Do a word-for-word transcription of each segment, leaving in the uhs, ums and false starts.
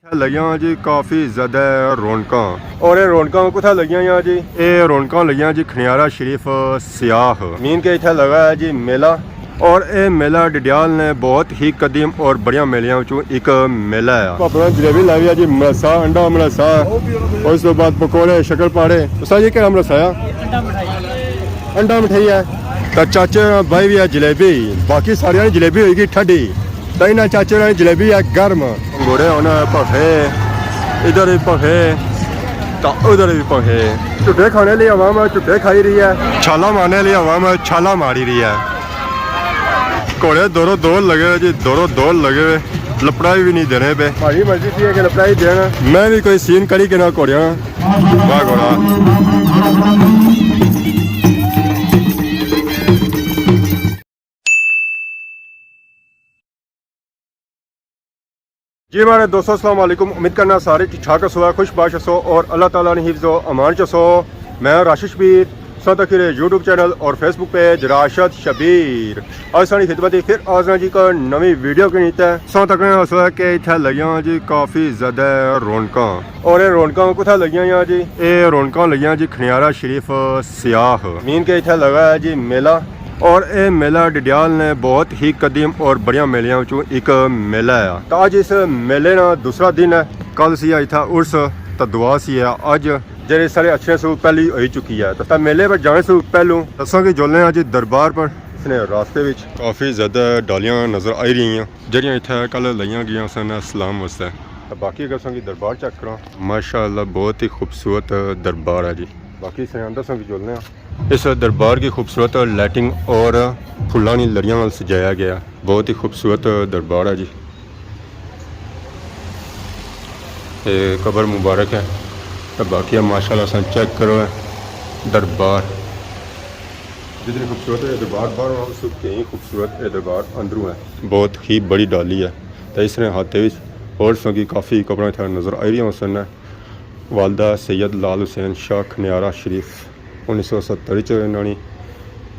اتھے لگیاں جی کافی زیادہ رونقاں۔ اور اے رونقاں کتھے لگیاں یا جی؟ اے رونقاں لگیاں جی کھنیارا شریف سیاہ۔ مین کے اتھے لگا ہے جی میلہ، اور اے میلہ ڈڈیال نے بہت ہی قدیم اور بڑیاں میلیاں وچوں ایک میلہ ہے۔ اپنا جلیبی لائی ہے جی، مرسا، انڈا مرسا، اس تو بعد پکوڑے، شکر پاڑے۔ استاد جی، کہڑا مرسا ہے؟ انڈا مٹھائی ہے۔ تے چاچے بھائی بھی ہے جلیبی، باقی ساریاں نی جلیبی ہوئی گئی ٹھڈی۔ تے انہاں چاچے ہوراں نی جلیبی ہے گرم۔ پنگوڑے ہونے پکھے، ادھر بھی پکھے، تے ادھر بھی پکھے۔ جھٹے کھانے لئی عوام جھٹے کھائی رہی ہے، چھالاں مارنے لئی عوام چھالاں ماری رہی ہے۔ گھوڑے دورو دور لگے ہوئے جی، دورو دور لگے ہوئے، لپڑائی بھی نہیں دینے پے۔ بھائی مرضی سی ہے کہ لپڑائی دینا۔ میں بھی کوئی سین کری کے نہ گھوڑیاں۔ واہ گھوڑا۔ جی مہاڑے دوستو، السلام علیکم۔ امید کرنا سارے ٹھیک ٹھاک ہسو، خوش باش ہسو اور اللہ تعالیٰ نے حفظ و امان چ ہسو۔ میں راشد شبیر، سو تک یوٹیوب چینل اور فیس بک پیج راشد شبیر۔ اج ساڑی خدمت ہی پھر حاضر ہاں جی کوئی نویں ویڈیو کے نیتے۔ سو تک ہسو ہے کہ اتھے لگیاں جی کافی زیادہ رونقاں۔ اور اے رونقاں کتھے لگیاں یا جی؟ اے رونقاں لگیاں جی کھنیارا شریف سیاہ۔ مین کے اتھے لگا ہے جی میلہ۔ اور اے میلہ ڈڈیال نے بہت ہی قدیم اور بڑیاں میلیاں وچوں ایک میلہ ہے۔ تے اج اس میلے نا دوسرا دن ہے۔ کل سی اتھا عرس، تے دعا سی ہے اج، جیڑے سارے اچھنے سو پہلی ہوئی چکی ہے۔ تے میلے پر جانے سو پہلوں اساں کی جلنے آں جی دربار پر۔ اس نے راستے وچ کافی زیادہ ڈالیاں نظر آئی رہی ہیں، جیڑیاں اتھا کل لائیاں گئیاں سن اسلام واسطے۔ تے باقی اگر اساں کی دربار چیک کراں، ماشاءاللہ بہت ہی خوبصورت دربار ہے جی۔ باقی اس نے اندر اساں کی جلنے آں۔ اس دربار کی خوبصورت لائٹنگ اور پھلاں نی لڑیاں نال سجایا گیا۔ بہت ہی خوبصورت دربار ہے جی۔ اے قبر مبارک ہے۔ تے باقی ماشاءاللہ اساں چیک کرو اے دربار۔ جتنی خوبصورت ہے دربار باہروں، اس سے کہیں خوبصورت ہے دربار اندروں ہے۔ بہت ہی بڑی ڈالی ہے۔ تے اس نے ہاتھے وچ اور سنگی کافی قبراں اتھا نظر آئی رہی ہوسن۔ والدہ سید لال حسین شاہ کھنیارہ شریف، انیس سو ستر وچ انہاں نی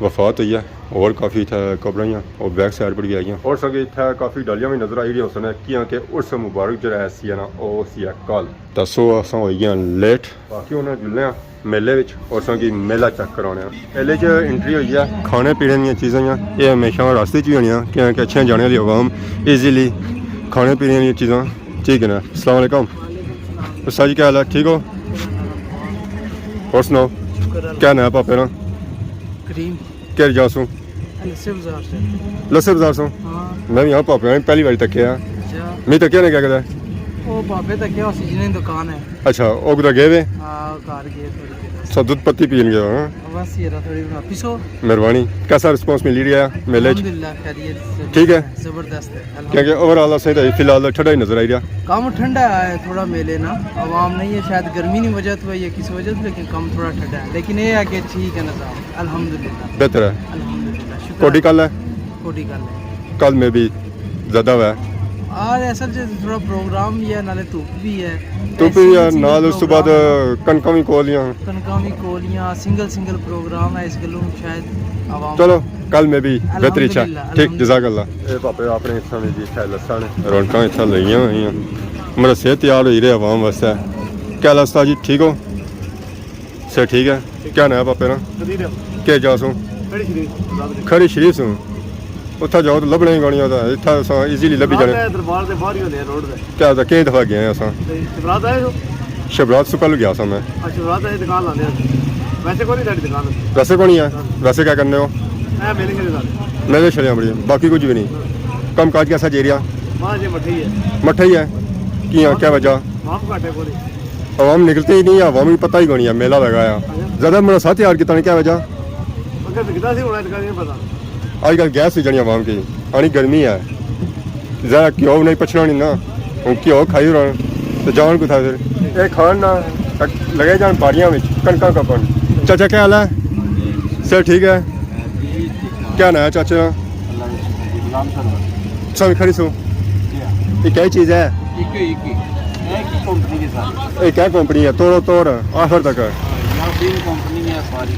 وفات ہوئی ہے۔ اور کافی اتھا قبراں ہیاں، اور بیک سائیڈ پر بھی آئیاں۔ اور سنگی اتھا کافی ڈالیاں بھی نظر آئی رہی ہوسن، کیاں کہ عرس مبارک جڑا ہے سی ہے نا، او سی ہے کل۔ تے سو اساں ہوئی گئے لیٹ۔ باقی انہاں جلنے آں میلے وچ اور اساں کی میلہ چیک کرانے آں۔ میلے چ انٹری ہوئی ہے، کھانے پینے دیاں چیزاں ہیاں، اے ہمیشہ راستے چ ہی ہونیاں، کیاں کہ اچھے جانے والی عوام ایزیلی کھانے پینے دیاں چیزاں۔ ٹھیک ہے نا؟ السلام علیکم۔ استاد جی، کیا حال ہے؟ ٹھیک ہو؟ اور سناؤ؟ شکر اللہ۔ کیا نام ہے پاپے نا؟ کریم۔ کہڑی جا سوں؟ لسے بازار سے۔ لسے بازار سوں؟ ہاں۔ میں بھی یہاں پاپے نا پہلی باری تکیا۔ اچھا۔ میں تکیا نے کیا کہتا ہے؟ وہ پاپے تکیا، اسی جنہیں دکان ہے۔ اچھا، او کدھر گئے وے؟ ہاں، گھر گئے تھوڑی دیر۔ اچھا، دودھ پتی پین گئے ہو، ہاں؟ بس یہ رہا تھوڑی بنا۔ پیسو؟ مہربانی۔ کیسا رسپانس ملی رہیا میلے چ؟ الحمدللہ، خیریت سے۔ ٹھیک ہے۔ زبردست ہے، الحمدللہ۔ کیونکہ اوور آل اساں تے فی الحال ٹھنڈا ہی نظر آئی رہیا۔ کم ٹھنڈا ہے تھوڑا میلے نا، عوام نہیں ہے، شاید گرمی نی وجہ تو ہے یا کس وجہ تو، لیکن کم تھوڑا ٹھنڈا ہے، لیکن یہ ہے کہ ٹھیک ہے نظام، الحمدللہ۔ بہتر ہے۔ الحمدللہ، شکر۔ کوڈی کل ہے؟ کوڈی کل ہے۔ کل میں بھی زیادہ ہوا ہے۔ آج اصل چ تھوڑا پروگرام بھی ہے، نالے دھوپ بھی ہے۔ دھوپ بھی ہے، نال اس تو بعد کنکاں بھی کولیاں۔ کنکاں بھی کولیاں، سنگل سنگل پروگرام ہے، اس گلوں شاید عوام۔ چلو، کل میں بھی بہتری چاہ۔ الحمدللہ، ٹھیک، الحمدللہ۔ جزاک اللہ۔ اے پاپے اپنے اتھاں وی جی اتھا لسن۔ رونقاں اتھا لگیاں ہوئیاں۔ مرسے تیار ہوئی رہے عوام واسطے۔ کیا حال استاد جی، ٹھیک ہو؟ صحت ٹھیک ہے؟ کیا نام ہے پاپے نا؟ قدیر احمد۔ کیا جا سوں؟ کھڑی شریف، آزاد گلی۔ کھڑی شریف سوں۔ اتھا جاؤ تو لبھنے ہی کونی ہوتا، اتھا اساں ایزیلی لبھی جانے۔ دربار دے باہر ہی ہونے ہیں روڈ دے۔ کیا ہوتا، کئی دفعہ گئے ہیں اساں۔ تے شبرات آئے ہو؟ شبرات سے پہلے گیا سا میں۔ اچھا، شبرات آئے دکان لانے ہیں۔ ویسے کونی ساڑی دکان؟ ویسے کونی ہے؟ ویسے کیا کرنے ہو؟ اے میلے شیلے لانے۔ میلے شیلے بڑی، باقی کچھ بھی نہیں۔ کم کاج کیسا جی رہا؟ واہ جی، مٹھے ہی ہے۔ مٹھے ہی ہے؟ کیا، کیا وجہ؟ عوام گھٹ ہے کونی۔ عوام نکلتے ہی نہیں ہے، عوام کی پتہ ہی کونی ہے، میلہ لگا ہے۔ زیادہ مرسا تیار کیتا نے، کیا وجہ؟ اگر وکدا سی ہونا، اتنا نہیں پتا۔ آج کل گیس ہی جانی عوام کی، آنی گرمی ہے۔ زیادہ گھیو نہیں پچھنا نہیں نا، ہوں گھیو کھائی رہا تو جان کتھا پھر؟ اے کھان نہ لگے جان باڑیاں وچ، کنکاں کپن۔ چاچا کیا حال ہے؟ صحت ٹھیک ہے؟ کیا نام ہے چاچے نا؟ اللہ کا شکر جی، غلام سرور۔ سب کھڑی سو۔ جی ہاں۔ یہ کیا چیز ہے؟ ایک ہی، ایک ہی۔ ایک ہی کمپنی کے ساتھ۔ یہ کیا کمپنی ہے؟ توڑو توڑ، آخر تک۔ یاسین کمپنی ہے ساری۔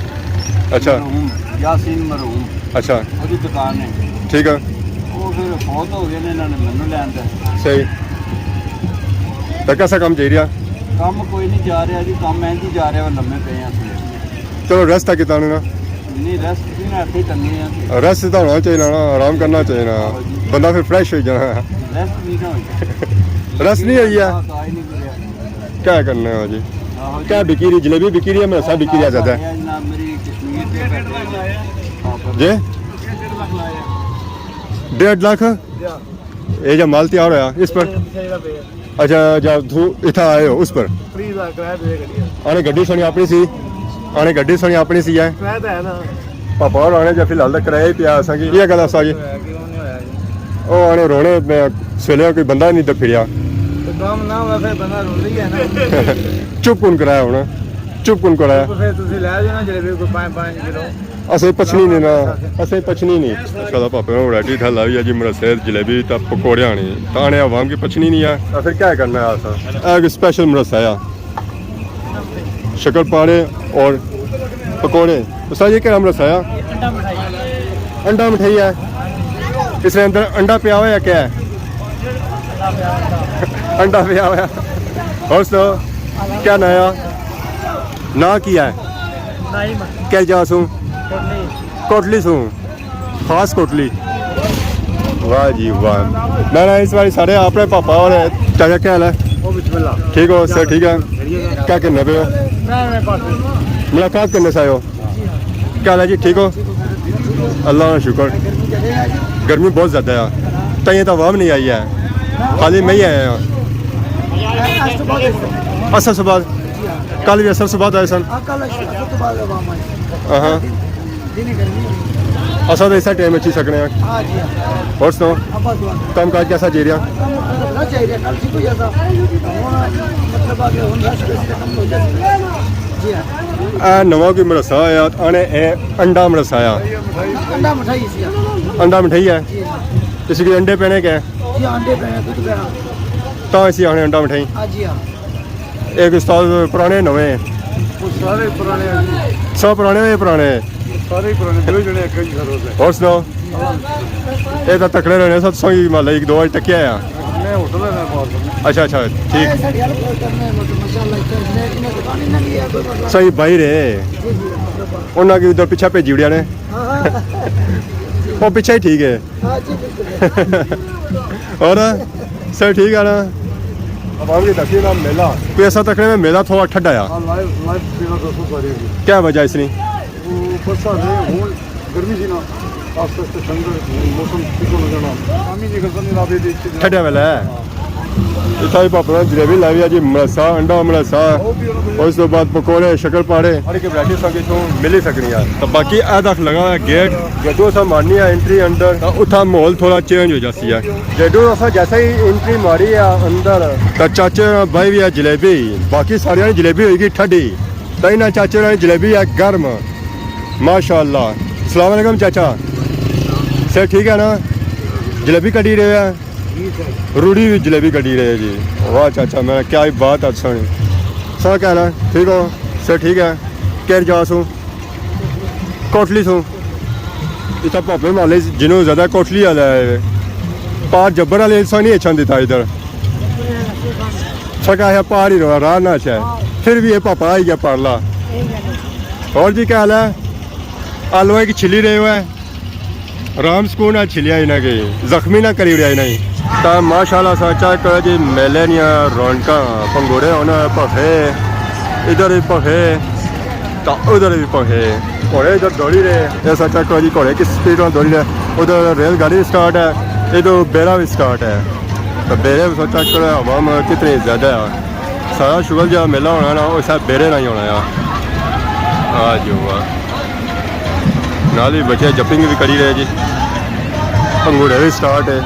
اچھا۔ مرحوم، یاسین مرحوم۔ اچھا۔ وہدی دکان ہے۔ ٹھیک ہے۔ وہ پھر فوت ہو گئے نے، انہوں نے مینوں لین دے۔ صحیح۔ تے کیسا کم چاہیے؟ کم کوئی نہیں جا رہا جی، کم اینج ہی جا رہا، لمے پے ہیں۔ چلو، ریسٹ تک کیتا انہوں نے۔ نہیں، ریسٹ نہیں، ایسے ہی کرنی ہے۔ ریسٹ تو ہونا چاہیے نا، آرام کرنا چاہیے نا، بندہ پھر فریش ہو جانا۔ ریسٹ نہیں نہ ہوئی۔ ریسٹ نہیں ہوئی ہے؟ آج نہیں کریا۔ کیا کرنا ہے جی؟ آہو جی۔ کیا بکی رہی؟ جلیبی بکی رہی ہے، مرسا بکی رہی ہے زیادہ؟ جناب، میری کشمیر سے بیٹھے ہیں۔ جی؟ ڈیڑھ لاکھ؟ یہ جو مال تیار ہویا اس پر؟ اچھا، جب تو اتھا آئے ہو اس پر؟ آنے گڈی سونی اپنی سی، آنے گڈی سونی اپنی سی ہے۔ پاپا اور آنے جا فی الحال تک کرایہ ہی پیا اساں کی۔ یہ گل اساں کی۔ او آنے رونے میں سویلے کوئی بندہ نہیں تے پھریا۔ کم نہ ہوئے پھر بندہ روندا ہی ہے نا۔ چپ کون کرایا ہونا؟ چپ کون کرایا؟ پھر تسی لے جانا جلیبی کوئی پانچ پانچ کلو۔ اسے پچھنی نہیں نا، اسے پچھنی نہیں۔ ماشاءاللہ پاپے نے ورائٹی ٹھل لائی ہے جی، مرسے، جلیبی تے پکوڑے آنی۔ تانے عوام کی پچھنی نہیں ہے۔ تو پھر کیا کرنا ہے اساں؟ اے کوئی سپیشل مرسا ہے۔ شکر پاڑے اور پکوڑے۔ استاد، یہ کیا مرسا ہے؟ انڈا مٹھائی ہے۔ اس نے اندر انڈا پیا ہوا یا کیا ہے؟ انڈا پیا ہوا۔ اور سناؤ، کیا ناں ہے؟ ناں کیا ہے؟ کیا جا سوں؟ کوٹلی سوں۔ خاص کوٹلی۔ واہ جی واہ۔ میں نا اس باری سارے اپنے پاپا اور چاچا، کیا حال ہے؟ او بسم اللہ۔ ٹھیک ہو سر؟ ٹھیک ہے۔ کیا کرنے پے ہو؟ میں، میں پاس۔ ملاقات کرنے سے آئے ہو؟ کیا حال ہے جی؟ ٹھیک ہو؟ اللہ کا شکر۔ گرمی بہت زیادہ ہے، تائیں تو عوام نہیں آئی ہے، خالی میں ہی آیا ہاں۔ اصل صبح، کل بھی اصل صبح آئے سن۔ ہاں۔ اساں تو اسے ٹائم اچھی سکنے ہیں۔ اور سناؤ، کم کاج کیسا جی رہا؟ اے نواں کوئی مرسا آیا، آنے اے انڈا مرسا آیا۔ انڈا مٹھائی سی۔ انڈا مٹھائی ہے؟ جی۔ اس کی انڈے پینے کے؟ جی، انڈے پینے، دودھ پینا۔ تاں اسی آنے انڈا مٹھائی۔ ہاں جی، ہاں۔ ایک استاد پرانے نویں ہیں؟ وہ سارے پرانے ہیں جی۔ سب پرانے ہیں، پرانے ہیں؟ سارے ہی پرانے، دو ہی جنے ہیں، کئی گھر ہوتے ہیں۔ اور سناؤ؟ اے تاں تکڑے رہنے، سب سوئی مالے ایک دو واج تکیا آیا۔ میں ہوٹل ہے، میں باہر۔ اچھا، اچھا، ٹھیک۔ صحیح بھائی رہے۔ انہاں کی ادھر پیچھے بھیجی وڑیا نے۔ وہ پیچھے ہی ٹھیک ہے۔ اور سر ٹھیک ہے نا؟ عوام کی تقریر نا میلہ۔ کوئی ایسا تقریر میں میلہ تھوڑا ٹھڈا آ۔ ہاں، لائف، لائف پینا تو سو ساری ہوگی۔ کیا وجہ اس نے؟ وہ بس آ رہے ہوں، گرمی سی نا، آستے آستے ٹھنڈ، موسم ٹھیک ہونا جانا۔ شامی جی گزر نہیں رہا، ٹھڈا ویلا ہے۔ اتھا بھی پاپا نے جلیبی لائی ہے جی، مرسا، انڈا مرسا، اور اس کے بعد پکوڑے، شکر پاڑے، ہر ایک ورائٹی سب کچھ مل ہی سکنی ہے۔ تو باقی اے تک لگا ہوا ہے گیٹ، جدوں اساں مارنی ہے انٹری اندر، تو اتھا ماحول تھوڑا چینج ہو جاسی ہے۔ جدوں اساں جیسے ہی انٹری ماری ہے اندر، تو چاچے نے بائی بھی ہے جلیبی، باقی ساریاں نی جلیبی ہوئی گئی ٹھڈی، تو انہاں چاچے نے جلیبی ہے گرم۔ ماشاءاللہ۔ السلام علیکم چاچا، سر ٹھیک ہے نا؟ جلیبی کڈی رہے ہیں؟ روڑی ہوئی جلیبی کڈی رہے جی۔ واہ چاچا، میں کیا ہی بات اچ سنی۔ سر کیا حال ہے؟ ٹھیک ہو؟ سر ٹھیک ہے۔ کہڑ جا سوں؟ کوٹلی سوں۔ اتھا پاپے مالے جنوں زیادہ کوٹلی والا ہے۔ پار جبر والے سا نہیں اچھا دیتا ادھر۔ سکا ہے پار ہی رہا، راہ نہ اچھا ہے۔ پھر بھی یہ پاپا آئی گیا پارلا۔ اور جی کیا حال ہے؟ آلوئے کی چھلی رہے ہوئے۔ آرام سکون نال چھلیا انہاں کی، زخمی نہ کری اڑیا انہاں کی۔ تاں ماشاءاللہ سا چیک کرو جی میلے نیاں رونقاں، پنگوڑے ہن پکھے، ادھر وی پکھے، تاں ادھر وی پکھے۔ گھوڑے ادھر دوڑی رہے، ایسا چیک کرو جی گھوڑے کس سپیڈ نال دوڑی رہے۔ ادھر ریل گاڑی وی سٹارٹ ہے، ادھر بیڑا وی سٹارٹ ہے۔ تاں بیڑے وی سا چیک کرو عوام کتنی زیادہ ہے۔ سارا شغل جیہڑا میلہ ہونا نا، او سب بیڑے نال ہی ہونا آ۔ آ جو واہ۔ نال ہی بچے جمپنگ وی کری رہے جی۔ پنگوڑے وی سٹارٹ ہے۔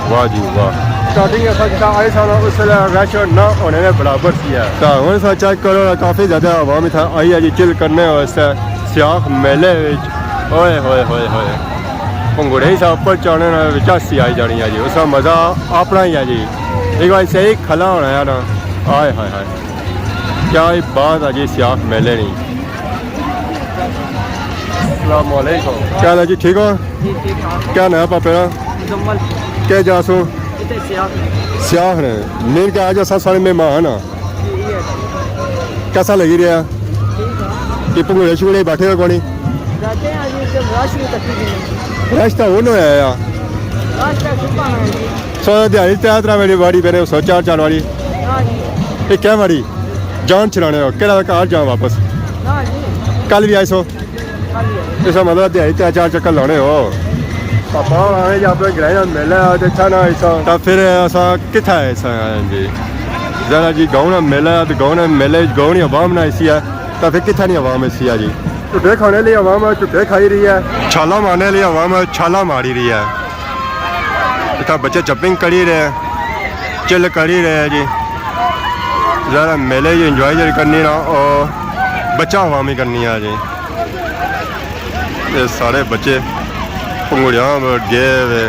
واہ جی واہ۔ سٹارٹنگ اساں جتھاں آئے ساں نا، اس ویلے رش نہ ہونے نے برابر سی ہے۔ تاں ہن اساں چیک کرو نا، کافی زیادہ عوام اتھاں آئی ہے جی چل کرنے واسطے سیاخ میلے وچ۔ اوئے ہوئے ہوئے ہوئے۔ پنگوڑے ہی سا اپر چڑھنے نا وچ ہستی آئی جانی ہے جی۔ اس نا مزہ اپنا ہی ہے جی۔ ایک بار صحیح کھلا ہونا ہے نا۔ آئے ہائے ہائے۔ کیا ہی بات ہے جی سیاخ میلے نی۔ السلام علیکم۔ کیا حال ہے جی؟ ٹھیک ہو؟ جی، ٹھیک ٹھاک۔ کیا ناں ہے پاپے نا؟ مزمل۔ کیا جا سوں؟ اتھے سیاخ۔ سیاہ نے، مین کہ آج اساں سارے مہمان ہاں۔ کیسا لگی رہیا؟ یہ پنگوڑے شنگوڑے بیٹھے ہوئے کونی؟ رش تو ہن ہویا ہے۔ سو دیہاڑی ترے ترے واری، واری پہلے سو چار چار واری۔ یہ کیا واری؟ جان چھڑانے ہو، کہڑا گھر جان واپس؟ کل بھی آئے سو؟ اس کا مطلب دیہاڑی ترے چار چکر لانے ہو۔ پاپا آنے جا اپنے گرہ نا میلہ ہے، تے اچھا نہ ایسا۔ تا پھر اساں کتھا ہے ایسا؟ ہاں جی، ذرا جی گاؤں نا میلہ ہے، تے گاؤں نا میلے وچ گاؤں نی عوام نہ ایسی ہے، تا پھر کتھا نی عوام ایسی ہے جی؟ جھٹے کھانے لی عوام ہے، جھٹے کھائی رہی ہے۔ چھالا مارنے لی عوام ہے، چھالا ماری رہی ہے۔ اتھا بچے جمپنگ کری رہے، چل کری رہے جی۔ ذرا میلے جی انجوائے جڑی کرنی نا، او بچہ عوامی کرنی ہے جی۔ یہ سارے بچے پنگوڑیاں پر گئے ہوئے،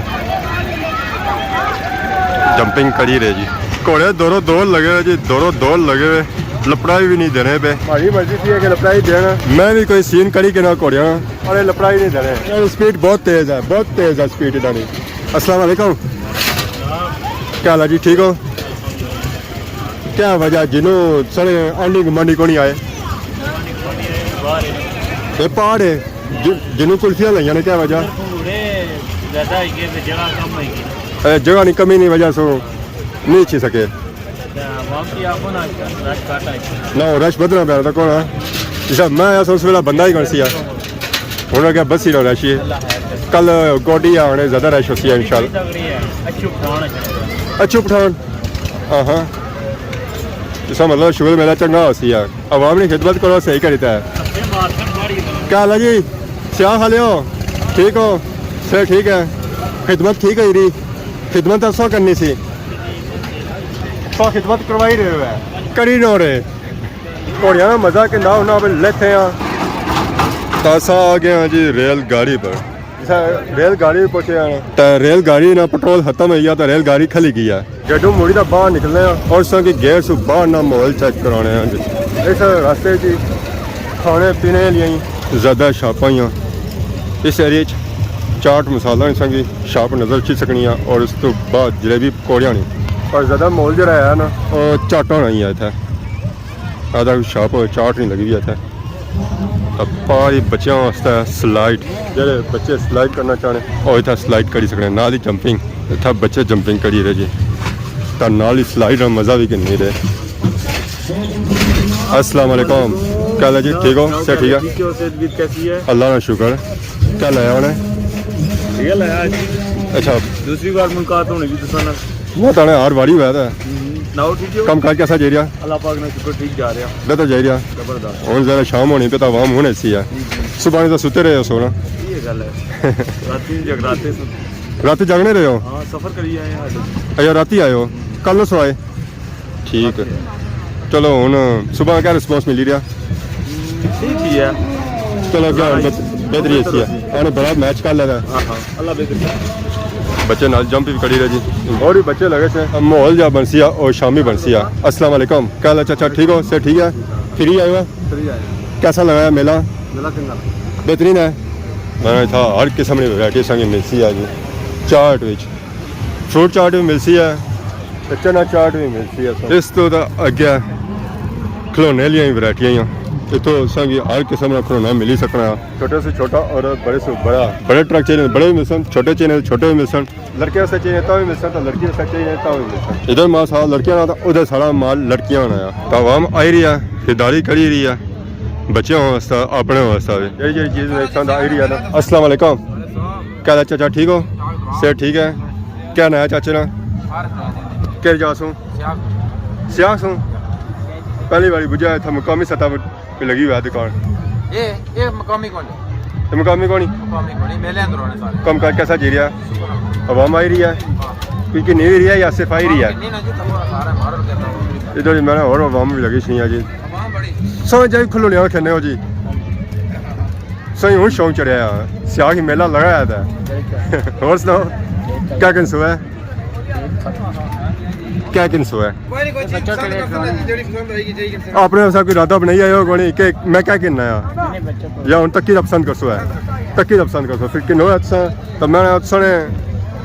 جمپنگ کری رہے جی۔ گھوڑے دورو دور لگے ہوئے جی، دورو دور لگے ہوئے، لپڑائی بھی نہیں دینے پہ۔ ہماری مرضی تھی کہ لپڑائی دینا۔ میں بھی کوئی سین کری کے نہ گھوڑیاں۔ ارے لپڑائی نہیں دینے۔ یار، سپیڈ بہت تیز ہے، بہت تیز ہے سپیڈ ادھر۔ السلام علیکم۔ کیا حال ہے جی، ٹھیک ہو؟ کیا وجہ جنوں سارے آنڈی گمانڈی کونی آئے؟ یہ پہاڑ ہے، ج-، جنوں کلفیاں لگیاں نے، کیا وجہ؟ زیادہ ہوئی گئے تے جگہ کم ہوئی گئی۔ اے، جگہ نی کمی نی وجہ سو نہیں اچھی سکے۔ عوام کی آپ نا رش گھٹ آئی۔ نہ، رش بدھنا پیا تھا کون ہے؟ جسا میں آیا سا اس ویلے بندہ ہی کون سی ہے۔ ہن اگے بسی نہ رش ہے۔ کل گوڈی آنے زیادہ رش ہوسی ہے انشاءاللہ۔ اچھو پٹھان۔ ہاں ہاں۔ اس کا مطلب شغل میلہ چنگا ہوسی ہے۔ عوام نے خدمت کرو، صحیح کریتا ہے۔ کیا حال ہے جی؟ سیاہ خالے ہو؟ ٹھیک ہو؟ سر ٹھیک ہے۔ خدمت ٹھیک ہے جی۔ خدمت اساں کرنی سی۔ تو خدمت کروائی رہے ہو ہے۔ کری نہ رہے۔ گھوڑیاں نا مزہ کندا ہونا، اب لیتے ہیں۔ تاسا آ گئے ہیں جی ریل گاڑی پر۔ جسا ریل گاڑی پہنچے ہیں۔ تے ریل گاڑی نا پٹرول ختم ہوئی گیا، تے ریل گاڑی کھلی گئی ہے۔ جڈوں موڑی دا باہر نکلنے ہیں اور ساں کی گیٹ سو باہر نا ماحول چیک کرانے ہیں جی۔ اس راستے جی کھانے پینے لیے زیادہ شاپاں ہی ہیں۔ اس ایریے چ چاٹ مسالہ انسان کی شاپ نظر اچھی سکنی ہے، اور اس تو بعد جلیبی پکوڑیاں نہیں۔ اور زیادہ ماحول جڑا ہے نا، وہ چاٹاں نہیں ہے اتھے۔ آدھا کوئی شاپ ہوئے، چاٹ نہیں لگی ہوئی اتھے۔ تے پاری بچیاں واسطے سلائیڈ، جڑے بچے سلائیڈ کرنا چاہنے، او اتھے سلائیڈ کری سکنے، نال ہی جمپنگ، اتھے بچے جمپنگ کری رہے جی۔ تے نال ہی سلائیڈ نا مزہ بھی گھنی رہے۔ السلام علیکم، کیا حال ہے جی؟ ٹھیک ہو؟ سب ٹھیک ہے؟ ٹھیک ہو؟ صحت ویت کیسی ہے؟ اللہ نا شکر۔ کیا لایا انہیں؟ ٹھیک ہے، لایا جی۔ اچھا۔ دوسری بار ملاقات ہونی جی تساں نال۔ میں تانے ہر واری ہوا تھا۔ ہوں، سناؤ، ٹھیک ہو؟ کم کاج کیسا جائی رہیا؟ اللہ پاک نا شکر، ٹھیک جا رہیا۔ بہتر جائی رہیا۔ زبردست۔ ہن ذرا شام ہونی پہ تو عوام ہونے سی ہے۔ جی، جی۔ صبح نے تو ستے رہے ہو سونا۔ یہ گل ہے۔ رات جگراتے سن۔ رات جاگنے رہے ہو؟ ہاں، سفر کری آئے ہیں آج۔ اچھا، رات ہی آئے ہو؟ کل نہ سوائے؟ ٹھیک ہے۔ چلو ہن صبح کیا رسپانس ملی رہیا؟ ٹھیک ہی ہے۔ چلو اگے ہن بہت-، بہتری اچھی ہے۔ انہیں بڑا میچ کر لینا۔ ہاں، ہاں، اللہ بہتر۔ بچے نال جمپ بھی کری رہے جی۔ اور بھی بچے لگے سے۔ ماحول جا بنسی ہے اور شامی بنسی ہے۔ السلام علیکم۔ کیا حال ہے چاچا؟ ٹھیک ہو؟ صحت ٹھیک ہے؟ فری آئے ہو؟ فری آئے۔ کیسا لگا ہے میلہ؟ میلہ چنگا لگا۔ بہترین ہے۔ میں اتھا ہر قسم کی ورائٹی سانگے ملسی ہے جی۔ چاٹ وچ فروٹ چاٹ بھی ملسی ہے، تے چنا چاٹ بھی ملسی ہے۔ اس تو تاں اگے کھلونے لیاں ہی ورائٹیاں ہی ہیں۔ اتھوں اساں کی ہر قسم کا کھلونا ملی سکنا۔ چھوٹے سے چھوٹا اور بڑے سے بڑا۔ بڑے ٹرک چاہیے، بڑے بھی ملسن، چھوٹے چاہیے، چھوٹے بھی ملسن۔ لڑکے واسطے چاہیے تاں بھی ملسن، تے لڑکی واسطے چاہیے تاں بھی ملسن۔ ادھر مال سارا لڑکیاں نا، تاں ادھر سارا مال لڑکیاں نا ہے۔ تاں عوام آئی رہی ہے، خریداری کری رہی ہے، بچیاں واسطے، اپنے واسطے بھی۔ جڑی جڑی چیز پسند آئی رہی ہے نا۔ السلام علیکم۔ کیا حال ہے چاچا، ٹھیک ہو؟ صحت ٹھیک ہے؟ کیا ناں ہے چاچے نا؟ کہڑی جا سوں؟ سیاہ سوں؟ پہلی واری بجھا اتھا مقامی سطح پر کوئی لگی ہوا ہے دکان؟ اے، اے مقامی کون ہے؟ اے مقامی کون ہے؟ مقامی کون ہے؟ میلے اندر ہونے سارے۔ کم کاج کیسا جی رہیا؟ شکر ہے۔ عوام آئی رہی ہے؟ ہاں۔ کوئی کہ نہیں رہیا یا صرف آئی رہی ہے؟ نہیں، نہیں جی، تھوڑا سارا ماڈل کرنا ہو۔ ادھر میں اور عوام بھی لگی سی ہے جی۔ عوام بڑی۔ سو جائی کھلونے کھیلنے ہو جی۔ سائیں ہن شوق چڑھیا ہے، سیاہ کی میلہ لگا ہے تے۔ اور سناؤ، کیا کنسو ہے؟ کیا کنسو ہے؟ اپنے اساں کوئی ارادہ بنائی آئے ہو کونی کہ میں کیا کننا ہے؟ یا ہن تکی دا پسند کرسو ہے؟ تکی دا پسند کرسو، پھر کنو ہے تساں؟ تو میں نے تساں نے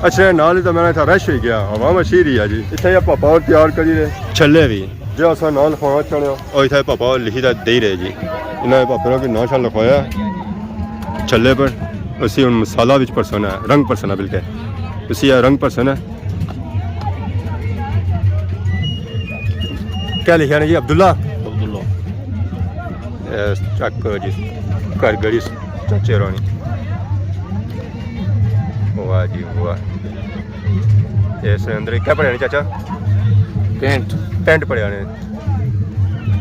اچھا، نال ہی تو میرا اتھا رش ہوئی گیا، عوام اچھی رہی ہے جی۔ اتھا یہ پاپا اور تیار کری رہے۔ چھلے بھی۔ جی اساں نال کھانا چاہنے ہاں۔ اور اتھا پاپا اور لکھی دا دے ہی رہے جی۔ انہاں نے پاپے نا کوئی ناں شاں لکھوایا چھلے پر۔ اسی ہن مسالہ وچ پرسن ہے، رنگ پرسن ہے بلکہ۔ اسی یہ رنگ پرسن ہے۔ کیا لکھیا نے جی؟ عبداللہ؟ عبداللہ۔ اے چیک کرو جی، گھر گھڑی چاچے رانی۔ واہ جی واہ۔ اس نے اندر کیا پڑھیا نے چاچا؟ پینٹ۔ پینٹ پڑھیا نے۔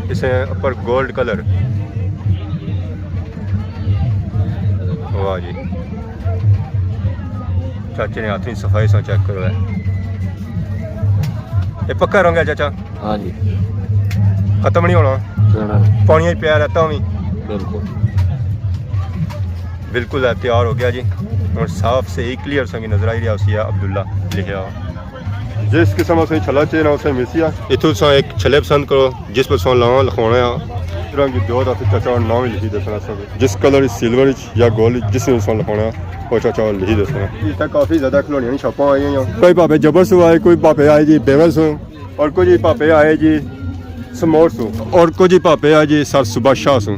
اس نے اوپر گولڈ کلر۔ واہ جی۔ چاچے نے ہاتھ نی صفائی سا چیک کرو ہے۔ یہ پکا رنگ ہے چاچا؟ ہاں جی۔ ختم نہیں ہونا؟ نہ، نہ۔ پانی وچ پیا رہتا ہوں۔ بالکل۔ بالکل ہے، تیار ہو گیا جی۔ ہن صاف صحیح کلیئر سنگی نظر آئی رہیا اسی عبداللہ لکھیا۔ جس قسم اسے چھلا چاہیے نا اسے ملسی آ۔ اتھوں تساں ایک چھلے پسند کرو، جس پر تساں ناں لکھوانا ہے۔ رنگ دو دا تے چاچا ناں وی لکھی دسنا سب۔ جس کلر سلور وچ یا گولڈ جس نے تساں لکھوانا ہے، او چاچا لکھی دسنا۔ اتھے کافی زیادہ کھلونیاں نی شاپاں آئی ہوئیاں۔ کوئی بھاپے جبر سوں آئے، کوئی بھاپے آئے جی بیول سوں، اور کچھ بھاپے آئے جی سمور سوں، اور کچھ بھاپے آئے جی سر صبح شاہ سوں۔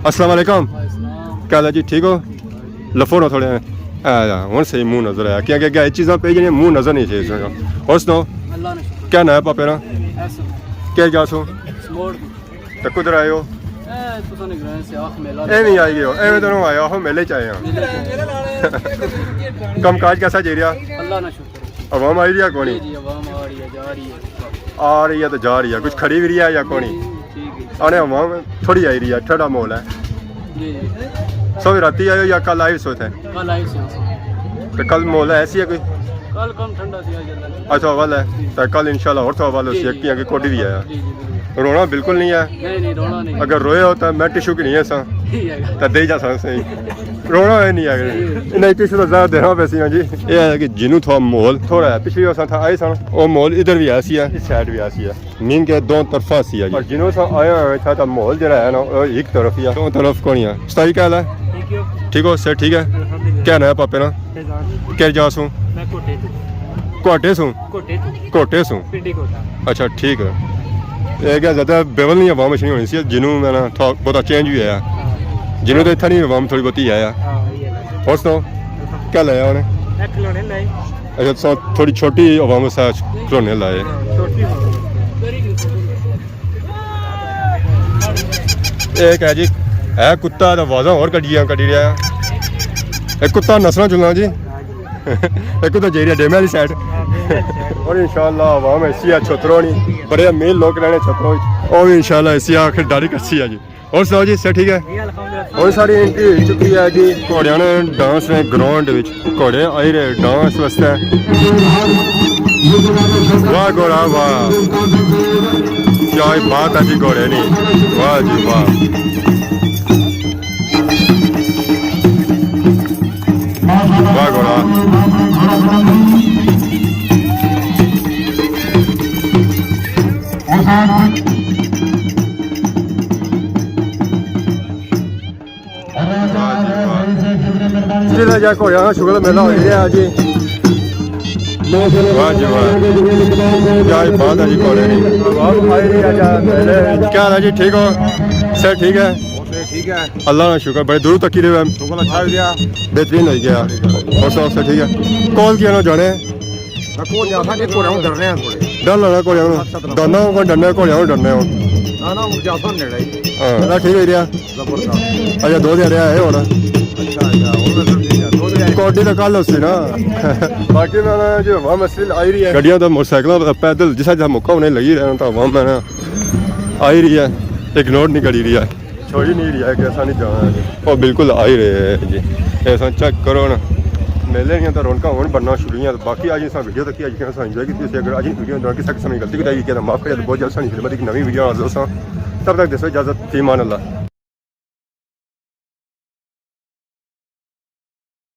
السلام علیکم۔ کیا حال ہے جی، ٹھیک ہو؟ لفو نا تھوڑے۔ اے ہن صحیح منہ نظر آیا، کیونکہ اگے اے چیزاں پئی جانیاں، منہ نظر نہیں چاہیے سکا۔ اور سناؤ، اللہ نے شکر۔ کیا نام ہے پاپے نا؟ احسن۔ کیا جا سو؟ سموڑ۔ تے کدھر آئے ہو؟ اے تساں نے گراں سے آخ میلہ ایویں آئی گئے ہو، ایویں تو نہ آیا ہو، میلے چ آئے ہاں۔ میلے چ آئے۔ کم کاج کیسا جائی رہیا؟ اللہ نا شکر۔ عوام آئی رہی ہے کونی؟ جی، جی، عوام آ رہی ہے، جا رہی ہے۔ آ رہی ہے تو جا رہی ہے، کچھ کھڑی بھی رہی ہے یا کونی؟ جی، ٹھیک ہے۔ آنے عوام تھوڑی آئی رہی ہے، ٹھنڈا ماحول ہے۔ جی، جی۔ سو راتی آئے ہو یا کل آئے سو اتھے؟ کل آئے سو۔ تو کل ماحول ایسی ہے کوئی؟ کل کم ٹھنڈا سی، آج اللہ نے۔ اچھا، اول ہے۔ تو کل انشاءاللہ اور تو اول جی، اسی جی۔ ایک کی آگے کوڈی بھی آیا۔ جی، جی، بالکل۔ رونا بالکل نہیں ہے۔ نہیں، نہیں، رونا نہیں۔ اگر روئے ہو تو میں ٹشو کی نہیں ہے سا۔ ٹھیک ہے۔ تو دے جا سا صحیح۔ رونا ہے نہیں ہے۔ صحیح ہے۔ نہیں، ٹشو تو زیادہ دینا پیسی ہاں جی۔ یہ ہے کہ جنوں تھوڑا ماحول تھوڑا ہے۔ پچھلی وار سا تھا آئے سن، وہ ماحول ادھر بھی ایسی ہے، اس سائیڈ بھی ایسی ہے۔ مین کے دو طرفہ سی ہے جی۔ پر جنوں سا آیا ہے، اتھا تا ماحول جڑا ہے نا، وہ ایک طرف ہی ہے۔ دو طرف کون ہے؟ استاد جی، کیا حال ہے؟ ٹھیک ہو؟ ٹھیک ہو؟ صحت ٹھیک ہے؟ الحمدللہ۔ کیا نام ہے پاپے نا؟ فیضان۔ کیا جا سوں؟ میں کوٹے تو۔ کوٹے سوں؟ کوٹے تو۔ کوٹے سوں؟ پنڈی کوٹا۔ اچھا، ٹھیک ہے۔ یہ کیا زیادہ بیول نہیں ہے، عوام اچھنی ہونی سی، جنوں میں نا تھا بہت چینج ہوئی ہے۔ ہاں۔ جنوں تو اتھا نہیں، عوام تھوڑی بہت ہی ہے۔ ہاں، یہ ہے۔ اور سناؤ؟ الحمدللہ۔ کیا لایا انہیں؟ ایک کھلونے لائے۔ اچھا، تساں تھوڑی چھوٹی عوام واسطے کھلونے لائے۔ ہاں، چھوٹی عوام۔ ایک ہے جی، ہے کتا تے آوازاں ہور کڈیاں کڈی رہیا ہے۔ ایک کتا نسنا چلنا جی۔ ہاں جی۔ ایک کتا جائی رہیا ڈیمے والی سائیڈ۔ ہاں، ڈیمے والی سائیڈ۔ اور انشاءاللہ عوام ایسی ہے چھترو نی، بڑے امیر لوگ رہنے چھترو وچ۔ او وی انشاءاللہ ایسی آخر ڈاڑی کسی ہے جی۔ اور سناؤ جی، سب ٹھیک ہے؟ جی، الحمدللہ۔ ہن ساری انٹری ہوئی چکی ہے جی۔ گھوڑیاں نے ڈانس نے گراؤنڈ وچ، گھوڑے آئی رہے ڈانس واسطے۔ واہ گھوڑا واہ، کیا ہی بات ہے جی گھوڑے نی، واہ جی واہ، واہ گھوڑا۔ واہ جی واہ۔ ضلع جا گھوڑیاں نا شکر میلہ ہوئی رہیا جی۔ واہ جی واہ۔ کیا ہی بات ہے جی گھوڑے نی۔ عوام آئی رہی ہے جا میلے۔ کیا حال ہے جی، ٹھیک ہو؟ سر ٹھیک ہے؟ ٹھیک ہے۔ اللہ نا شکر، بڑے دور تکی رہے ہو۔ شکر اچھا ہو گیا۔ بہترین ہوئی گیا۔ اور سب سے ٹھیک ہے؟ کال کیا نا جانے؟ میں کول جا سا، گھوڑے ہوں ڈرنے ہیں تھوڑے۔ ڈر لگنا گھوڑے ہوں۔ ڈرنا ہوں، کوئی ڈرنا ہے، گھوڑے ہوں ڈرنا ہوں۔ نہ، نہ، ہوں جا سا نیڑے ہی۔ ہاں، نہ، ٹھیک ہے جی۔ زبردست۔ اچھا، دو دھیاڑے آئے ہونا۔ اچھا، اچھا، ہوں میں سمجھی گیا، دو دھیاڑے۔ کوڈی تو کل ہو سی نا۔ باقی میں نا جو عوام اصل آئی رہی ہے۔ گڈیاں تو موٹر سائیکلاں تے پیدل جسا جسا موقع ہونے لگی رہنا تو عوام میں نا آئی رہی ہے، اگنور نہیں کری رہی ہے۔ چھوڑی نہیں رہی ہے کہ ایسا نہیں جانا ہے جی۔ او بالکل آئی رہے ہیں جی۔ ایسا چیک کرو نا۔ میلے دیاں تاں رونقاں ہن بننا شروع ہوئیاں۔ باقی اج اساں ویڈیو تکی، اج اساں انجوائے کیتی۔ اگر اج ویڈیو دوران کسے قسم دی غلطی کوتاہی ہوئی ہے تاں معاف کرے، بہت جلد ساں نی خدمت اچ نویں ویڈیو نال حاضر ہوساں۔ تب تک دیسو اجازت، فی امان اللہ۔